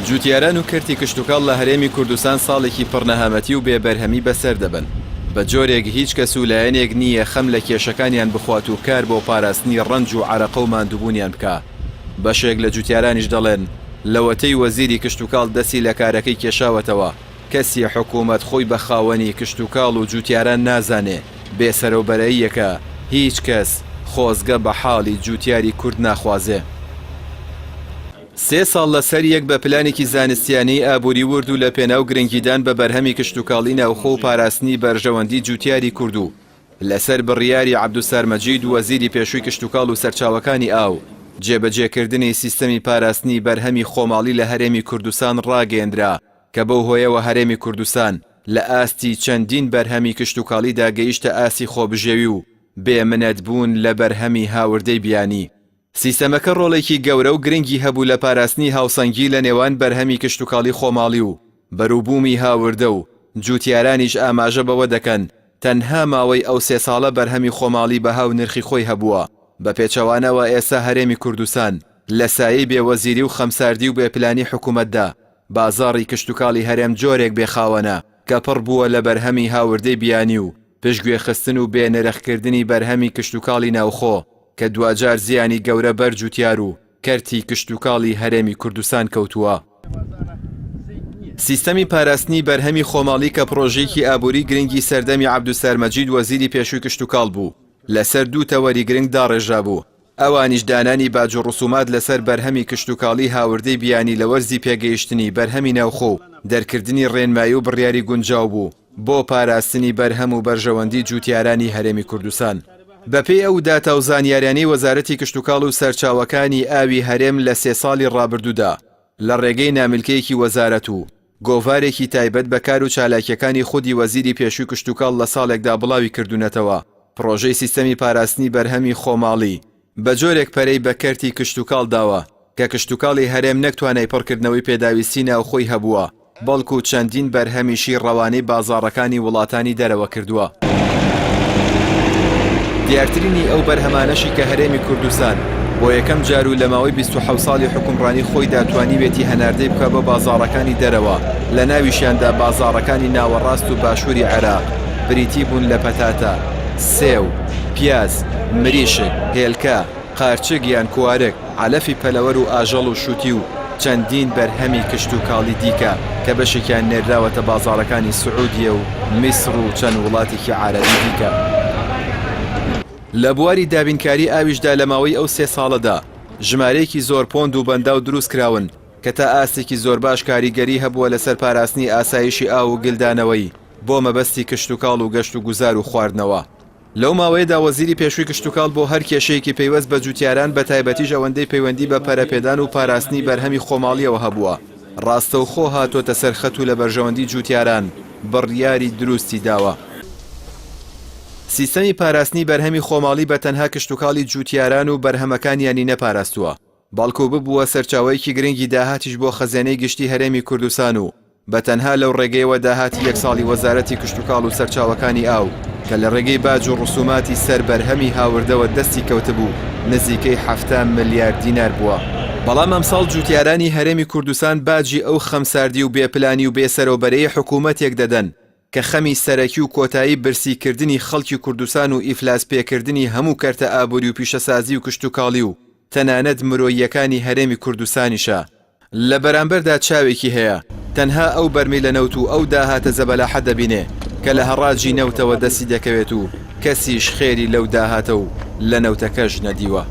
جوتیاران و کەرتی کشتوکاڵ لە هەرێمی کوردستان ساڵێکی پڕ نەهامەتی و بێ بەرهەمی بەسەر دەبەن، بە جۆرێک هیچ کەس و لایەنێک نییە خەم لە کێشەکانیان بخوات و کار بۆ پاراستنی ڕەنج و عەرەقە و ماندووبوونیان بکا. بەشێک لە جوتیارانیش دەڵێن، لەوەتەی وەزیری کشتوکاڵ دەستی لە کارەکەی کێشاوەتەوە، کەسی حکوومەت خۆی بە خاوەنی کشتوکاڵ و جوتیاران نازانێ، بێ سەرەوبەرەییەکە هیچ کەس خۆزگە بە حاڵی جوتیاری کورد ناخوازێ. سێ ساڵ لەسەر یەک بە پلانێکی زانستیانەی ئابووری ورد و لە پێناو گرنگیدان بە بەرهەمی کشتوکاڵی ناوخۆ و پاراستنی بەرژەوەندی جوتیاری کورد و لەسەر بڕیاری عەبدولستار مەجید وەزیری پێشووی کشتوکاڵ و سەرچاوەکانی ئاو، جێبەجێکردنی سیستەمی پاراستنی بەرهەمی خۆماڵی لە هەرێمی کوردستان ڕاگەیەندرا کە بەو هۆیەوە هەرێمی کوردستان لە ئاستی چەندین بەرهەمی کشتوکاڵیدا گەیشتە ئاستی خۆبژێوی و بێ منەت بوون لە بەرهەمی هاوردەی بیانی. سیستەمەکە ڕۆڵێکی گەورە و گرنگی هەبوو لە پاراستنی هاوسەنگی لە نێوان بەرهەمی کشتوکاڵی خۆماڵی و بەروبوومی هاوردە و جووتیارانیش ئاماژە بەوە دەکەن تەنها ماوەی ئەو سێ ساڵە بەرهەمی خۆماڵی بەها و نرخی خۆی هەبووە، بە پێچەوانەوە ئێستا هەرێمی کوردستان لە سایەی بێ وەزیری و خەمساردی و بێ پلانی حکومەتدا بازاڕی کشتوکاڵی هەرێم جۆرێک بێ خاوەنە کە پڕ بووە لە بەرهەمی هاوردەی بیانی و پشتگوێ خستن و بێ نرخ کردنی بەرهەمی کشتوکاڵی ناوخۆ کە دواجار زیانی گەورە بەر جوتیار و کەرتی کشتوکاڵی هەرێمی کوردستان کەوتووە. سیستەمی پاراستنی بەرهەمی خۆماڵی کە پڕۆژەیەکی ئابووری گرنگی سەردەمی عەبدولستار مەجید وەزیری پێشووی کشتوکاڵ بوو، لەسەر دوو تەوەری گرنگ داڕێژرابوو، ئەوانیش دانانی باج و ڕسومات لەسەر بەرهەمی کشتوکاڵی هاوردەی بیانی لە وەرزی پێگەیشتنی بەرهەمی ناوخۆ و دەرکردنی ڕێنمایی و بڕیاری گونجاو بوو بۆ پاراستنی بەرهەم و بەرژەوەندی جوتیارانی هەرێمی کوردستان. بەپێی ئەو داتا و زانیاریانەی وەزارەتی کشتوکاڵ و سەرچاوەکانی ئاوی هەرێم لە سێ ساڵی ڕابردوودا لە ڕێگەی نامیلکەیەکی وەزارەت و گۆڤارێکی تایبەت بە کار و چالاکییەکانی خودی وەزیری پێشووی کشتوکاڵ لە ساڵێکدا بڵاوی کردوونەتەوە، پڕۆژەی سیستەمی پاراستنی بەرهەمی خۆماڵی بە جۆرێک پەرەی بە کەرتی کشتوکاڵ داوە کە کشتوکاڵی هەرێم نەک توانای پڕکردنەوەی پێداویستی ناوخۆی هەبووە، بەڵکو چەندین بەرهەمیشی ڕەوانەی بازاڕەکانی وڵاتانی دەرەوە کردووە. دیارترینی ئەو بەرهەمانەشی کە هەرێمی کوردستان بۆ یەکەم جار و لە ماوەی 27 ساڵی حوکمڕانی خۆیدا توانیوێتی هەناردەی بکا بۆ بازاڕەکانی دەرەوە لە ناویشیاندا بازاڕەکانی ناوەڕاست و باشووری عێراق بریتی بوون لە پەتاتە، سێو، پیاز، مریشک، هێلکە، قارچک یان کوارگ، عەلەفی پەلەوەر و ئاژەڵ و شوتی و چەندین بەرهەمی کشتوکاڵی دیکە کە بەشێکیان نێرراوەتە بازاڕەکانی سعودیە و میسڕ و چەند وڵاتێکی عارەبی دیکە. لە بواری دابینکاری ئاویشدا لە ماوەی ئەو سێ ساڵەدا ژمارەیەکی زۆر پۆند و بەنداو دروستکراون کە تا ئاستێکی زۆرباش کاریگەری هەبووە لەسەر پاراستنی ئاسایشی ئاو و گلدانەوەی بۆ مەبەستی کشتوکاڵ و گەشتوگوزار و خواردنەوە. لەو ماوەیەدا وەزیری پێشووی کشتوکاڵ بۆ هەر کێشەیەکی پەیوەست بە جوتیاران بەتایبەتیش ئەوەندەی پەیوەندی بە پەرەپێدان و پاراستنی بەرهەمی خۆماڵیەوە هەبووە ڕاستەوخۆ هاتۆتە سەر خەت و لە بەرژەوەندی جوتیاران بڕیاری دروستی داوە. سیستەمی پاراستنی بەرهەمی خۆماڵی بە تەنها کشتوکاڵی جوتیاران و بەرهەمەکانیانی نەپاراستووە بەڵکو ببووە سەرچاوەیەکی گرنگی داهاتیش بۆ خەزێنەی گشتی هەرێمی کوردستان و بە تەنها لەو ڕێگەیەوە داهاتی یەک ساڵی وەزارەتی کشتوکاڵ و سەرچاوەکانی ئاو کە لە ڕێگەی باج و ڕسوماتی سەر بەرهەمی هاوردەوە دەستی کەوتبوو نزیکەی 70 ملیار دینار بووە. بەڵام ئەمساڵ جوتیارانی هەرێمی کوردستان باجی ئەو خەمساردی و بێ پلانی و بێ سەرەوبەرەی حکوومەتێک دەدەن کە خەمی سەرەکی و کۆتایی برسی کردنی خەڵکی کوردستان و ئیفلاس پێکردنی هەموو کەرتە ئابووری و پیشەسازی و کشتوکاڵی و تەنانەت مرۆییەکانی هەرێمی کوردستانیشە لە بەرامبەردا چاوێکی هەیە تەنها ئەو بەرمیلە نەوت و ئەو داهاتە زەبەلاحە دەبینێ کە لە هەڕاجی نەوتەوە دەستی دەکەوێت و کەسیش خێری لەو داهاتە و لە نەوتەکەش نەدیوە.